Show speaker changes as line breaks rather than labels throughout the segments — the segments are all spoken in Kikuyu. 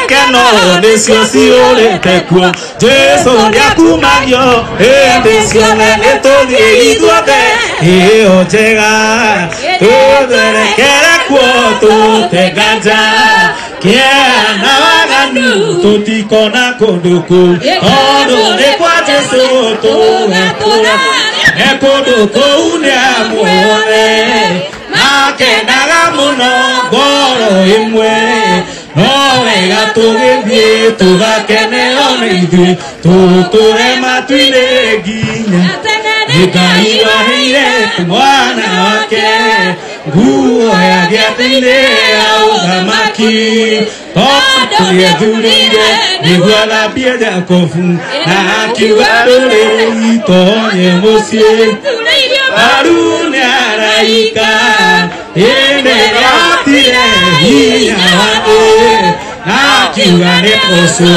Gĩkeno nĩcio ciũrĩte kuo. Jesũ nĩakumagio hĩndĩ ciothe, nĩtũthiĩ ithuothe ĩyo njega, tũtherekere kuo tũte nganja kĩeha na waganu tũtikona kũndũ kũu, tondũ nĩ kwa Jesũ tũgatũra. E kũndũ kũu nĩ amuothe makenaga mũno ngoro ĩmwe, no wega tũgĩthiĩ tũgakeneo nĩ ithuĩ, tũtũre matu-inĩ nginya. Nĩ Ngai waheire mwana wake nguo ya gĩathĩ-inĩ ya ũthamaki, tondũ nĩethurĩire nĩguo athambie Jakobu, na akiuga ndũrĩrĩ itonye mũciĩ. Waru nĩ araika ĩndĩ nĩahotire hinya wa thĩ, na akiuga nĩ ũcio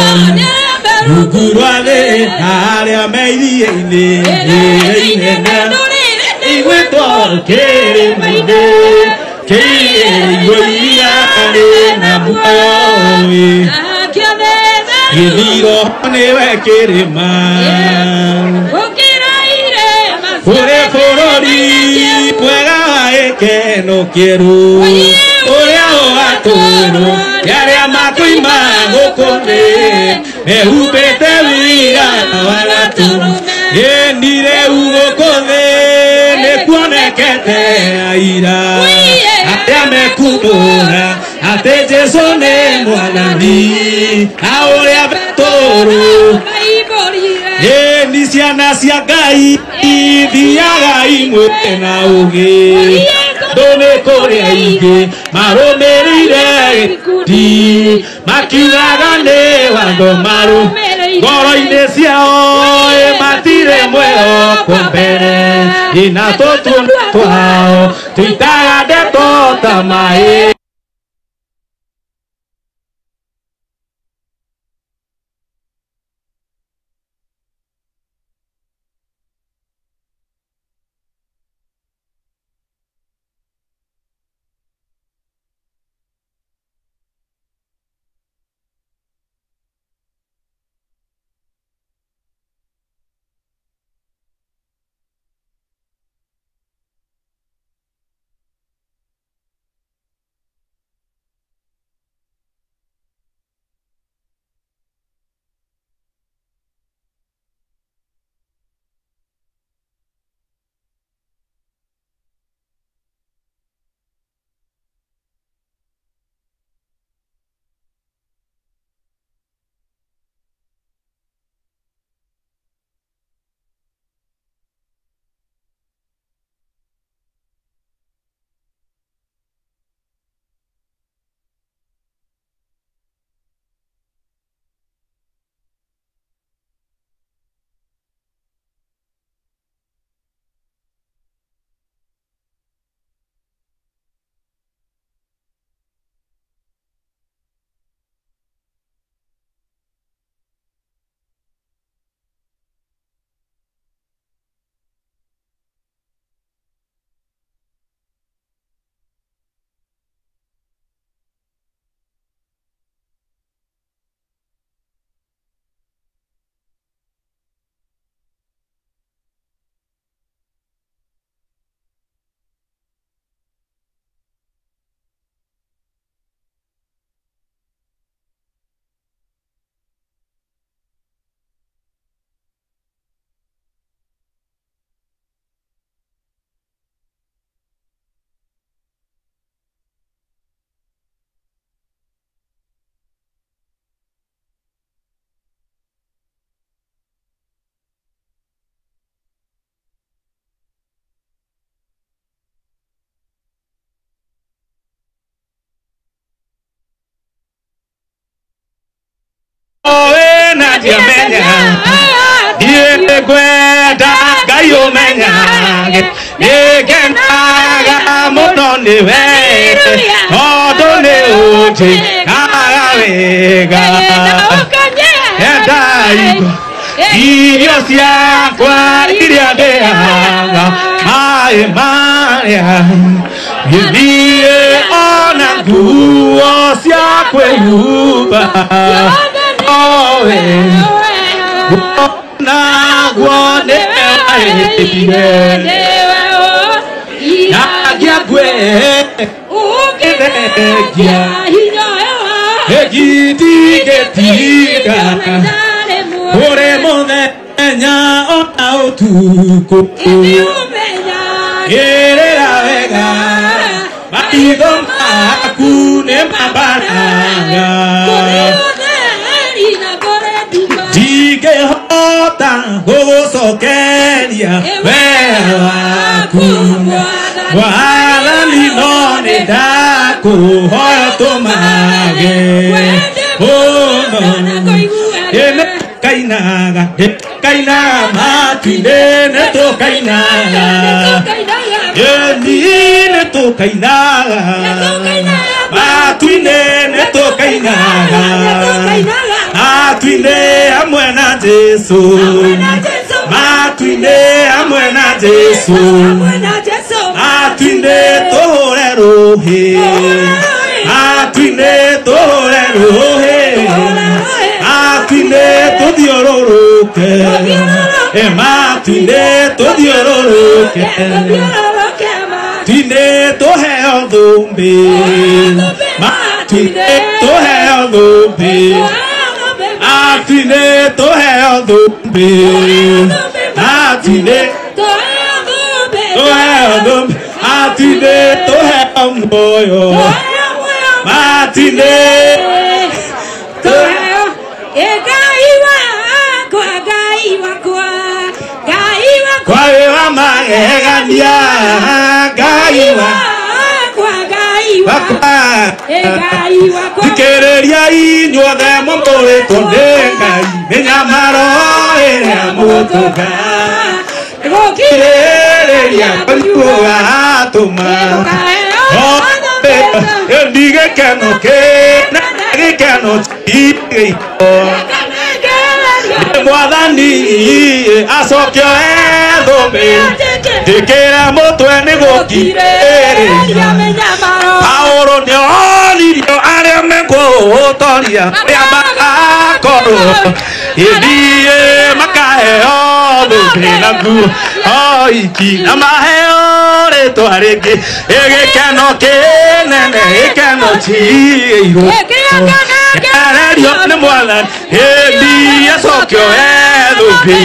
rungu rwa thĩ na arĩa me iria-inĩ rĩrĩa inene igwĩtwo kĩrĩma-inĩ kĩirĩirwo iria rĩna muoyo ĩ. Gĩthiro nĩwe kĩrĩma kũrĩ bũrũri mwega wa gĩkeno kĩerũ, ũrĩa ũgatũrwo nĩ arĩa makoima gũkũ thĩ mehumbĩte wĩira wa gatũrũ. Ĩni rĩu gũkũ thĩ nĩkuonekete aira arĩa mekumbũra atĩ Jesũ nĩ mwathani, na ũrĩa Petũrũ. Ĩni ciana cia Ngai thiaga imwe na ũgĩ, andũ nĩ kũrĩ aingĩ marũmĩrĩire gĩkundi, makiugaga nĩ watho marũ ngoro-inĩ ciao ĩ matirĩ mwĩhoko mbere, ina tũtũ twao tũitaga ndeto ta maĩ. Na ndiamenya ndiĩ ngwenda Ngai ũmenyage nĩngenaga mũno nĩwe, tondũ nĩ ũnjĩkaga wega. Enda irio ciakwa iria ndĩaga, maĩ marĩa gĩthiĩ ona Nguo cia kwĩhumba owe naguo nĩwe waheire Nagiakwe ũngĩthengia Ĩgitigĩtiga Kũrĩ mũthenya ona ũtukũ Ĩrĩra wega Maitho maku nĩ mambaraga Ndingĩhota gũgũcokeria wega waku Mwathani no nĩ ndakũhoya ũtũmage mũno Nĩtũkainaga nĩtũkainaga matu-inĩ nĩtũkainaga Ĩni nĩtũkainaga matu-inĩ nĩtũkainaga Matu-inĩ hamwe na Jesũ Matu-inĩ hamwe na Jesũ Matu-inĩ tũhũre rũhĩ Matu-inĩ tũhũre rũhĩ Matu-inĩ tũthiũrũrũke Matu-inĩ tũthiũrũrũke Matu-inĩ tũheo thũmbĩ Matu-inĩ tũheo thũmbĩ Matu-inĩ tũheo thũmbĩ Matu-inĩ tũheo thũmbĩ Matu-inĩ tũheo muoyo Matu-inĩ
tũheo Ngai wakwa Ngai wakwa Ngai wakwa
Wĩ wa magegania Ngai
wakwa Ngai
wakwa
Ngai wakwa
Thikĩrĩria inyuothe mũmbũrĩtwo nĩ Ngai mĩnyamaro ĩrĩa mũtũga Gũkirĩrĩria kũnyugatũma Ĩndi gĩkeno kĩnene gĩkeno kĩigĩirwo Nĩ Mwathani acokio ethũmbĩ Njĩkĩre mũtwe nĩ gũkirĩrĩria Paũlũ nĩonirio arĩa megũtoria arĩa magakorwo ĩthiĩ makaheo thũmbĩ na nguo oiki na maheo rĩtwa rĩngĩ Ĩgĩkeno kĩnene gĩkeno kĩigĩirwo Ererio nĩ Mwathani ĩndi acokio ethũmbĩ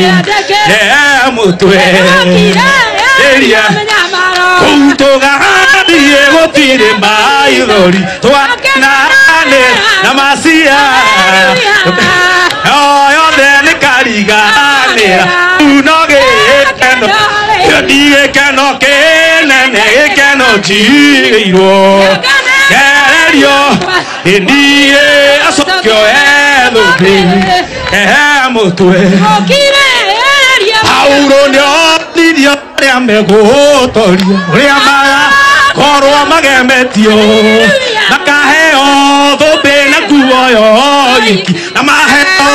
mũtwe Ĩria kũu tũgathiĩ gũtirĩ maithori twakenane na macia yothe nĩ kariganĩra Rĩu no gĩkeno Ĩndi gĩkeno kĩnene gĩkeno kĩigĩirwo Ererio ĩndi acokio ethũmbĩ mũtwe Paulo nĩonirio arĩa megũtoria ũrĩa magakorwo magemetio makaheo thũmbĩ na nguo yoiki na maheo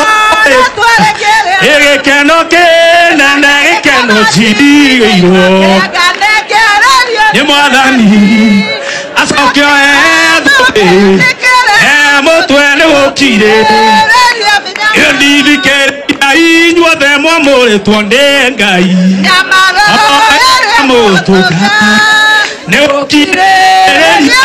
gĩkeno kĩnene gĩkeno kĩigĩirwo nĩ Mwathani acokio ethũmbĩ mũtwe nĩ gũkirĩ Ĩndithikĩrĩria inyuothe mwamũrĩtwo nĩ Ngai mũtũga nĩ gũkirĩrĩria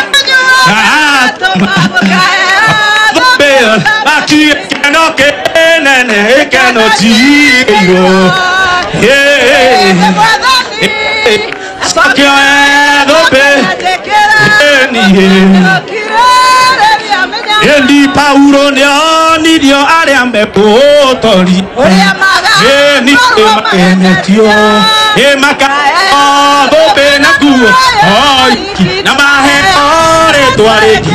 gĩkeno kĩnene gĩkeno kĩigĩirwo Acokio ethũmbĩ Ĩndi Paulo nĩonirio arĩa megũtoria Ĩni magemetio Ĩ makaheo thũmbĩ na nguo oiki na maheo rĩtwa rĩngĩ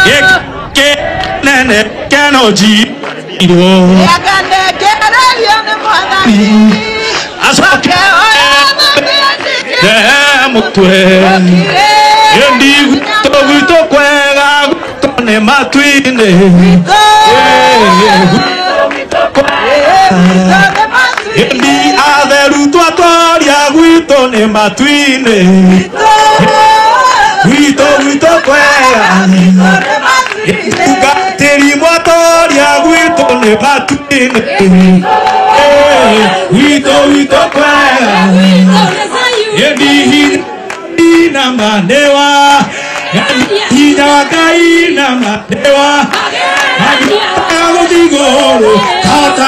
Gĩkeno kĩnene kĩigĩirwo Acokio mũtwe Ĩndi gwitũ gwitũ kwega gwitũ nĩ matu-inĩ Ĩndi atheru twatoria gwitũ nĩ matu-inĩ Gwitũ gwitũ kwega Tungatĩri mwatoria gwitũ nĩ matu-inĩ Gwitũ gwitũ kwega Ĩni hinya na manewa Hinya wa Ngai na manewa Gũthiĩ igũrũ Kahota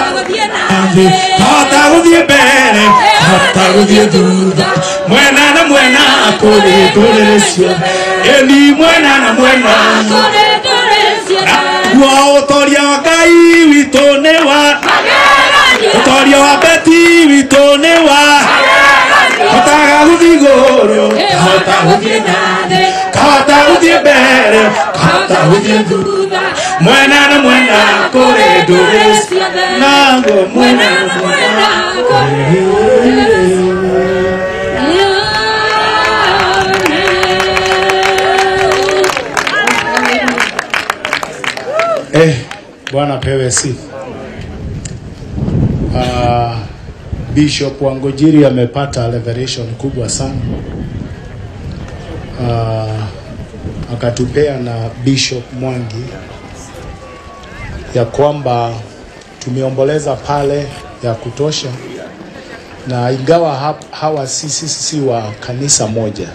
Kahota gũthiĩ mbere Kahota gũthiĩ thutha Mwena na mwena kũrĩ ndũrĩrĩ ciothe Ĩni mwena na mwena
Kũrĩ ndũrĩrĩ ciothe.
Guo ũtoria wa Ngai witũ nĩ wa Ũtoria wa Beti witũ nĩ wa Hotaga gũthiĩ igũrũ Kahota gũthiĩ Kahota gũthiĩ mbere Kahota gũthiĩ thutha Mwena na mwena kũrĩ ndũrĩrĩ
ciothe.
Naguo mwena
Mwena na mwena kũrĩ ndũrĩrĩ ciothe.
Bwana pewe sifa. Bishop Wangojiri amepata revelation kubwa sana. Akatupea na Bishop Mwangi ya kwamba tumeomboleza pale ya kutosha, na ingawa hawa sisi si wa kanisa moja,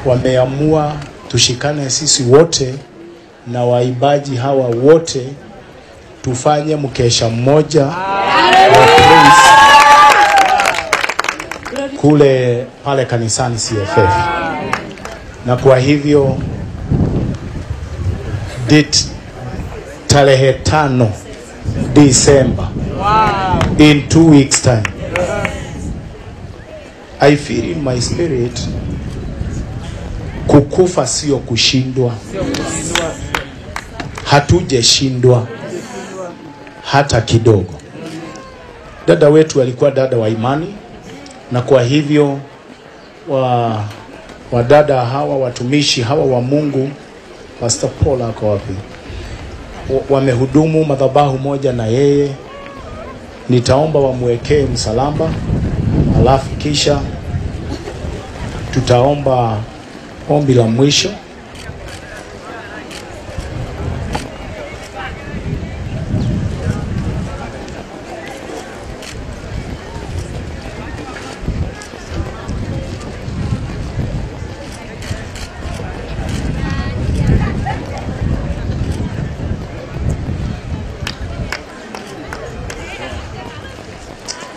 wameamua tushikane sisi wote na waibaji hawa wote tufanye mkesha mmoja wa praise kule pale kanisani CFF. Na kwa hivyo date tarehe 5 December, in 2 weeks time, I feel in my spirit kukufa sio kushindwa. Hatujeshindwa hata kidogo. Dada wetu alikuwa dada wa imani, na kwa hivyo wadada hawa watumishi hawa wa Mungu, Pastor Paul ako wapi? Wamehudumu madhabahu moja na yeye. Nitaomba wamwekee msalaba, alafu kisha tutaomba ombi la mwisho.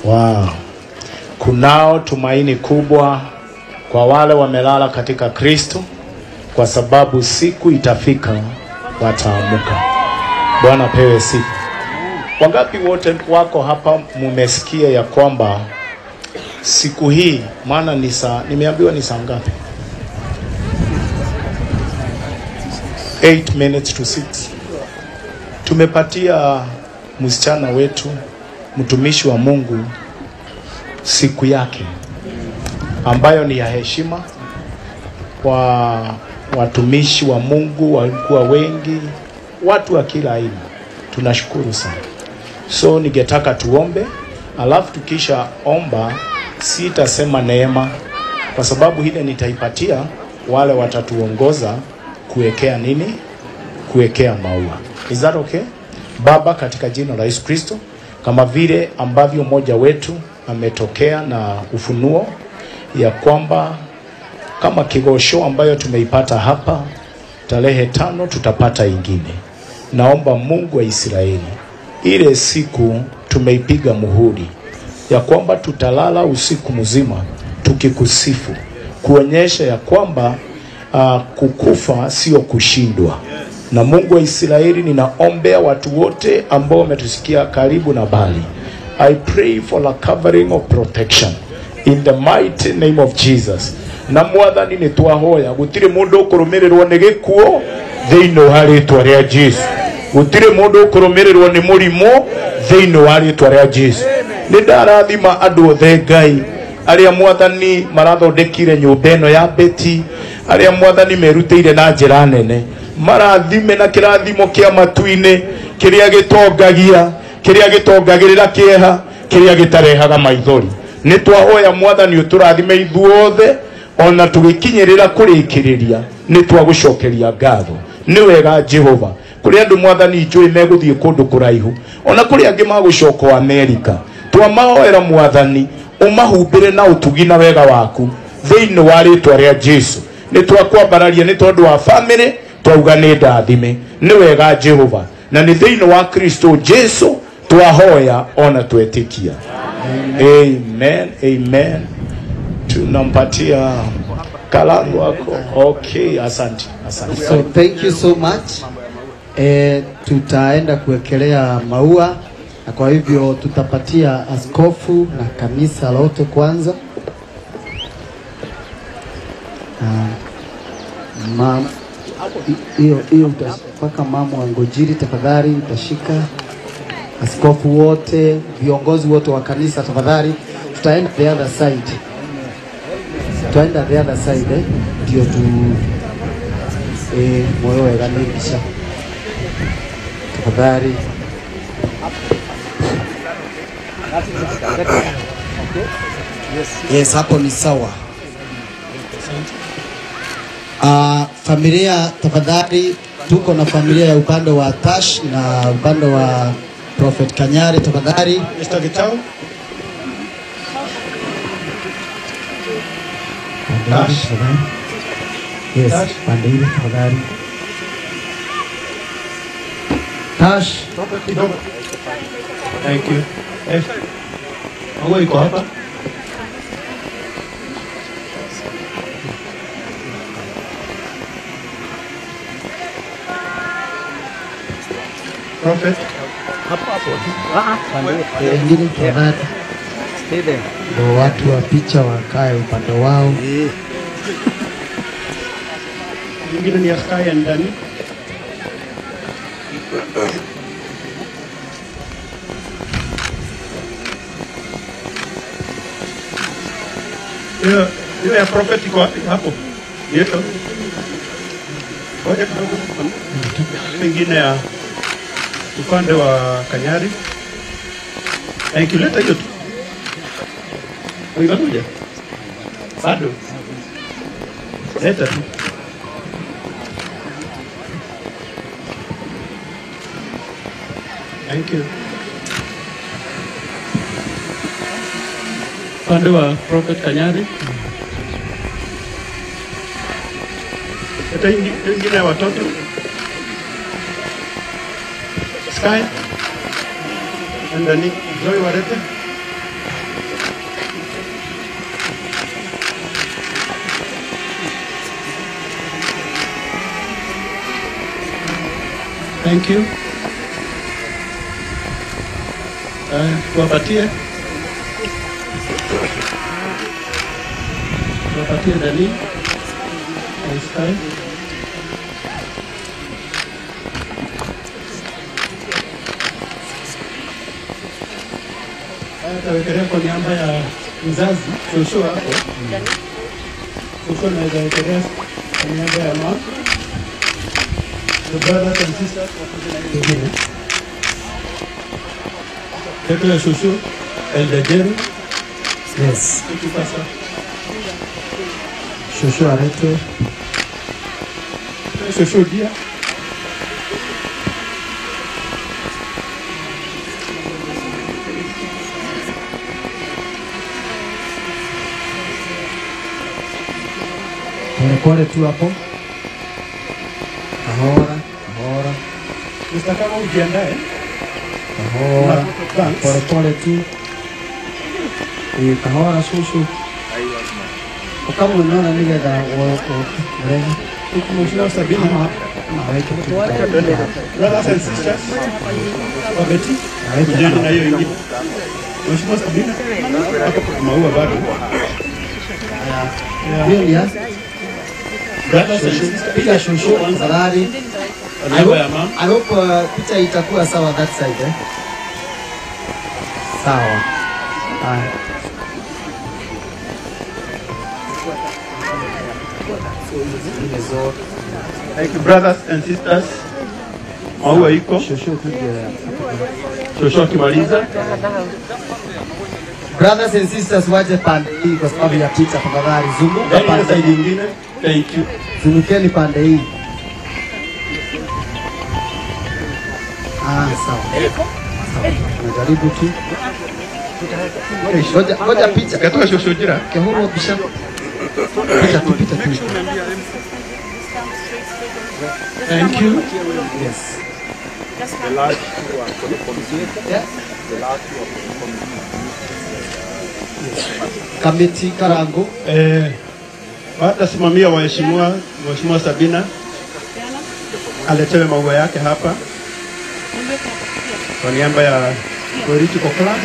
Wow. Kunao tumaini kubwa kwa wale wamelala katika Kristo, kwa sababu siku itafika wataamuka. Bwana pewe sifa. Wangapi wote wako hapa mumesikia ya kwamba siku hii, maana ni saa, nimeambiwa ni saa ngapi? 5:52. Tumepatia msichana wetu mtumishi wa Mungu siku yake ambayo ni ya heshima. Kwa watumishi wa Mungu walikuwa wengi, watu wa kila aina. Tunashukuru sana. So ningetaka tuombe, alafu tukisha omba sitasema neema, kwa sababu ile nitaipatia wale watatuongoza kuwekea nini? Kuwekea maua. Is that okay? Baba, katika jina la Yesu Kristo, kama vile ambavyo mmoja wetu ametokea na ufunuo ya kwamba kama kigosho ambayo tumeipata hapa tarehe 5 tutapata ingine. Naomba Mungu wa Israeli, ile siku tumeipiga muhuri ya kwamba tutalala usiku mzima tukikusifu, kuonyesha ya kwamba kukufa sio kushindwa. Na Mungu wa Israeli, ninaombea watu wote ambao wametusikia karibu na bali. I pray for a covering of protection in the mighty name of Jesus. Na mwathani ni twahoya gutire mundu ukurumirirwo ni gikuo thiini wa ritwa ria Jesu. Gutire mundu ukurumirirwo ni murimu thiini wa ritwa ria Jesu. Ni ndarathima andu othe Ngai aria mwathani marathondekire nyumba ino ya Beti, aria mwathani merutire na njira nene, marathime na kirathimo kia matu-ini kiria gitongagia, kiria gitongagirira kieha, kiria gitarehaga maithori. Ni twahoya mwathani uturathime ithuothe Ona tugikinyirira kurikiriria ni twagucokeria ngatho. Ni wega Jehova. Kuri andu mwathani njui meguthie kundu kuraihu, ona kuri angi magucoka Amerika, twamahoera mwathani umahumbire na utugi na wega waku thiini wa ritwa ria Jesu. Ni twakwambararia ni tondu wa family, twauga ni ndathime. Ni wega Jehova, na ni thiini wa Kristo Jesu twahoya ona twetikia. Amen, amen. Tunampatia kalamu wako. Okay, asante, asante.
So thank you so much. Tutaenda kuwekelea maua, na kwa hivyo tutapatia askofu na kanisa lote kwanza. Hiyo utapaka mama wa Ngojiri tafadhali, utashika. Askofu wote, viongozi wote wa kanisa tafadhali, tutaenda the other side. Tutaenda the other side ndio tu moyo weganisha. Tafadhali. Yes, hapo ni sawa. Familia tafadhali, tuko na familia ya upande wa Tash na upande wa Prophet Kanyari tafadhali.
Mr. Gitau.
Tash. Yes, pande ile tafadhali. Tash.
Thank you. Maua iko hapa. Prophet.
Wengine tafadhali. Ndio watu wa picha wakae upande wao.
Wengine ni akae ndani. Hiyo ya prophet iko wapi hapo? Yeto. Ngoja kidogo. Wengine ya upande wa Kanyari. Thank you. Leta hiyo tu. Ngoja. Bado. Leta tu. Thank you. Upande wa Prophet Kanyari. Leta ingine ya watoto. Sky. And then Joy warete. Thank you. Tuwapatie. Tuwapatie Dani. Sky. Tawekelea kwa niaba ya mzazi Joshua hapo. Joshua anaweza wekelea kwa niaba ya mama. The brothers and sisters wakuja na wengine. Teto ya Shosho, Elder Jeru.
Yes.
Thank you, Pastor.
Shosho aletwe.
Shosho dia.
Pole tu hapo. Kahora, kahora.
Mr. Kama ujiandae.
Kahora. Pole pole tu. Kahora shushu. Kama unaona nigetha urehe.
Mheshimiwa Sabina. Brothers and sisters. Wabeti. Kujeni na hiyo ingine. Mheshimiwa Sabina. Hapo kuna maua bado.
Hiyo ni Picha shushu tafadhali. I hope picha itakuwa sawa that side eh. Sawa. Haya.
Thank you brothers and sisters. Maua iko. Shosho akimaliza.
Brothers and sisters waje pande hii kwa sababu ya picha tafadhali. Zunguka pande
hii nyingine. Thank you.
Zungukeni pande hii. Ah, sawa. Tunajaribu tu. Ngoja picha.
Katoa shoshojira.
Kehoro bisha. Picha tu, picha tu.
Thank you.
Yes.
The last two are for the committee.
Yeah.
The last two are for the committee.
Kamiti Karangu.
Watasimamia waheshimiwa, Mheshimiwa Sabina aletewe maua yake hapa kwa niaba ya political class.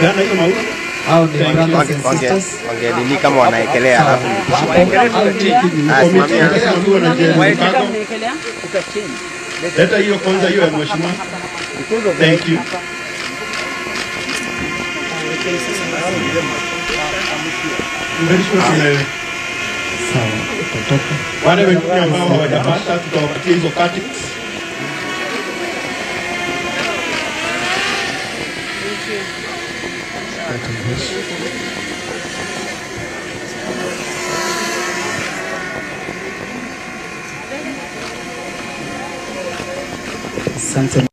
Yana hiyo maua.
Hao ni brothers and sisters.
Wangenini kama wanaekelea alafu
leta hiyo kwanza, hiyo ya mheshimiwa. Thank you. Wale wengine ambao hawajapata tutawapatia hizo cuttings.
Asante.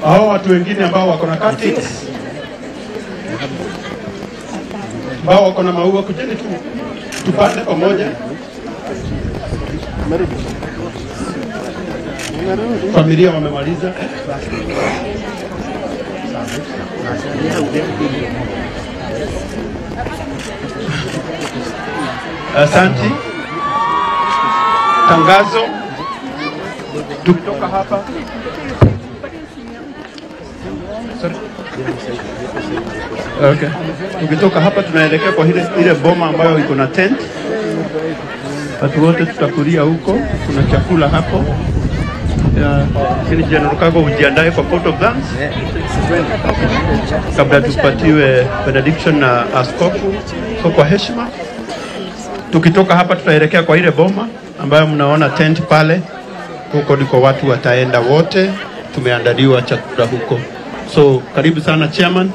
Hao watu wengine ambao wako na cuttings, ambao wako na maua, kujeni tu tupande pamoja. Familia wamemaliza. Asante. Tangazo. Tukitoka hapa. Sorry. Okay. Tukitoka hapa tunaelekea kwa ile boma ambayo iko na tent. Watu wote tutakulia huko, kuna chakula hapo. Lakini General Kago ujiandae kwa court of thanks kabla tupatiwe benediction na askofu. So kwa heshima, tukitoka hapa tutaelekea kwa ile boma ambayo mnaona tent pale. Huko ndiko watu wataenda wote, tumeandaliwa chakula huko. So karibu sana chairman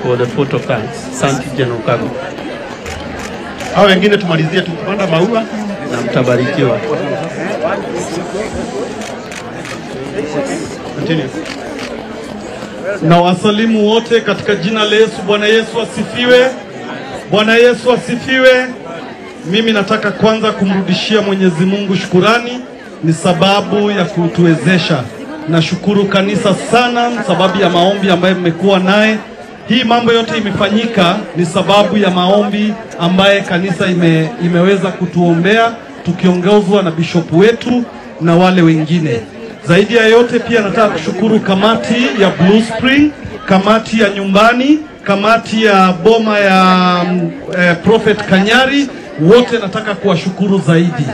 for the vote of thanks. Asante General Kago. Hao wengine tumalizie tukipanda maua na mtabarikiwa. Continue.
Na wasalimu wote katika jina la Yesu. Bwana Yesu asifiwe. Bwana Yesu asifiwe. Mimi nataka kwanza kumrudishia Mwenyezi Mungu shukurani, ni sababu ya kutuwezesha. Nashukuru kanisa sana sababu ya maombi ambayo mmekuwa naye. Hii mambo yote imefanyika ni sababu ya maombi ambaye kanisa imeweza kutuombea, tukiongozwa na bishop wetu na wale wengine. Zaidi ya yote pia nataka kushukuru kamati ya Blue Spring, kamati ya nyumbani, kamati ya boma ya Prophet Kanyari Wote nataka kuwashukuru zaidi.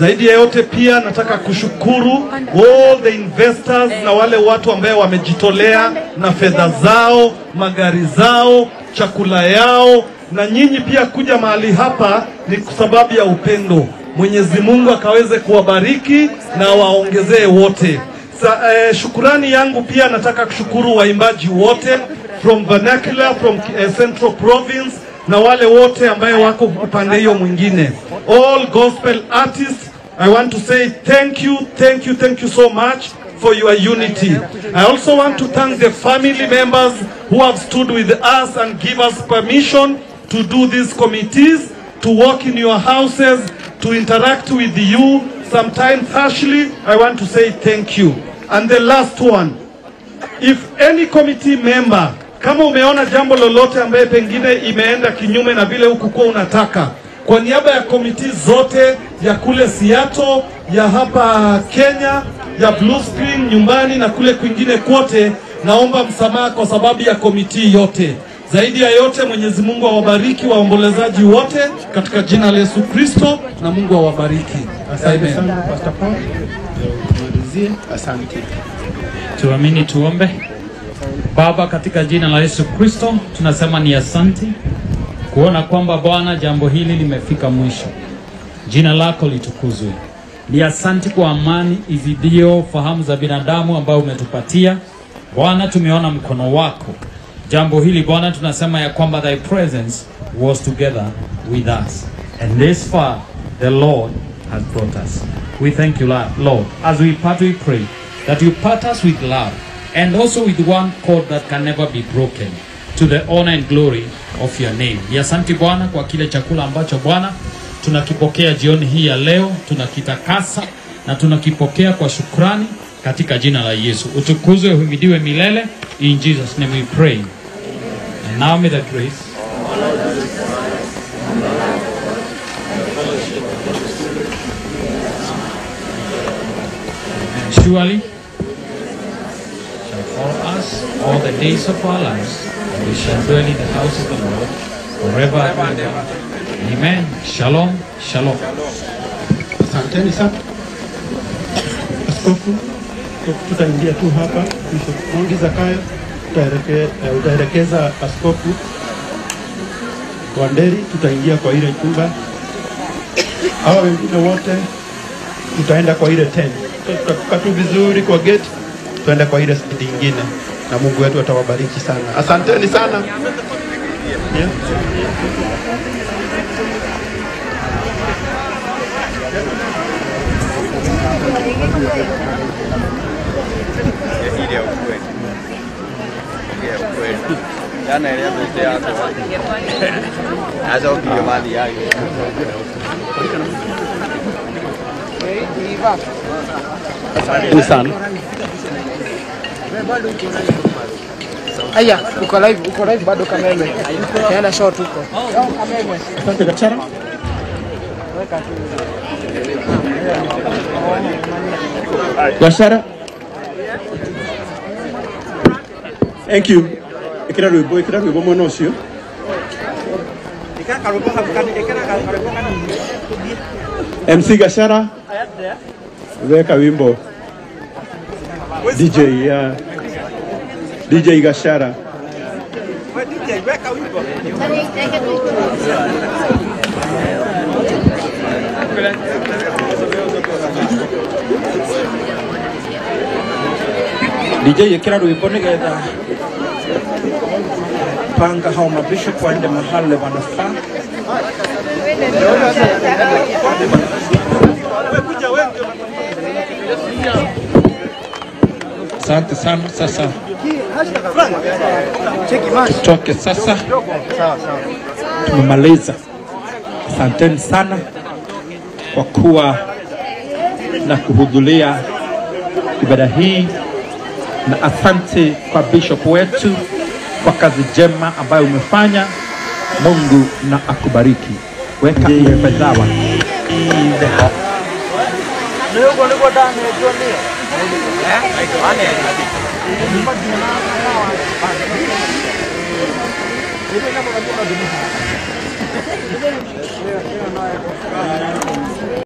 Zaidi ya yote pia nataka kushukuru all the investors na wale watu ambao wamejitolea na fedha zao, magari zao, chakula yao, na nyinyi pia kuja mahali hapa ni kwa sababu ya upendo. Mwenyezi Mungu akaweze kuwabariki na waongezee wote. Shukurani yangu pia nataka kushukuru waimbaji wote from vernacular, from Central Province na wale wote ambaye wako upande hiyo mwingine. All gospel artists, I want to say thank you, thank you, thank you so much for your unity. I also want to thank the family members who have stood with us and give us permission to do these committees, to work in your houses, to interact with you, sometimes harshly. I want to say thank you. And the last one, if any committee member, kama umeona jambo lolote ambaye pengine imeenda kinyume na vile hukukuwa unataka, kwa niaba ya komiti zote ya kule Seattle, ya hapa Kenya, ya Blue Screen nyumbani na kule kwingine kote, naomba msamaha kwa sababu ya komiti yote. Zaidi ya yote, Mwenyezi Mungu awabariki waombolezaji wote katika jina la Yesu Kristo, na Mungu awabariki.
Asante sana Pastor Paul. Tumalizie. Asante.
Tuamini, tuombe. Baba, katika jina la Yesu Kristo tunasema ni asante kuona kwamba Bwana jambo hili limefika mwisho. Jina lako litukuzwe. Ni asante kwa amani izidio fahamu za binadamu ambayo umetupatia. Bwana, tumeona mkono wako. Jambo hili Bwana tunasema ya kwamba thy presence was together with us. And this far the Lord has brought us. We thank you, Lord. As we part, we pray that you part us with love and also with one cord that can never be broken, to the honor and glory of your name. Ni asante Bwana kwa kile chakula ambacho Bwana tunakipokea jioni hii ya leo, tunakitakasa na tunakipokea kwa shukrani katika jina la Yesu. Utukuzwe, uhimidiwe milele. In Jesus name we pray. And now may the grace and surely shall follow us all the days of our lives, and we shall dwell in the house of the Lord forever and ever. Amen. Shalom, shalom.
Asanteni sana. Askofu, tutaingia tu hapa. Bishop Mwangi Zakayo, utaelekeza Askofu Wanderi, tutaingia kwa ile chumba. Hawa wengine wote tutaenda kwa ile tent. Tutatoka tu vizuri kwa gate, tutaenda kwa ile side nyingine, na Mungu wetu atawabariki sana. Asanteni sana. Yeah. Asanteni sana.
Aya, uko live bado Kameme. Yana short huko. Kameme.
Asante Gachara. Gachara. Thank you. Ikira rwimbo mwena ucio. MC Gachara. Weka wimbo. DJ ya DJ Gachara.
DJ ikira rwimbo nigetha panga hao mabishop waende mahali wanafaa. Asante sana. Sasa tutoke sasa, tumemaliza. Asanteni sana kwa kuwa na kuhudhuria ibada hii, na asante kwa bishop wetu kwa kazi njema ambayo umefanya. Mungu na akubariki. Weka iwe sawa.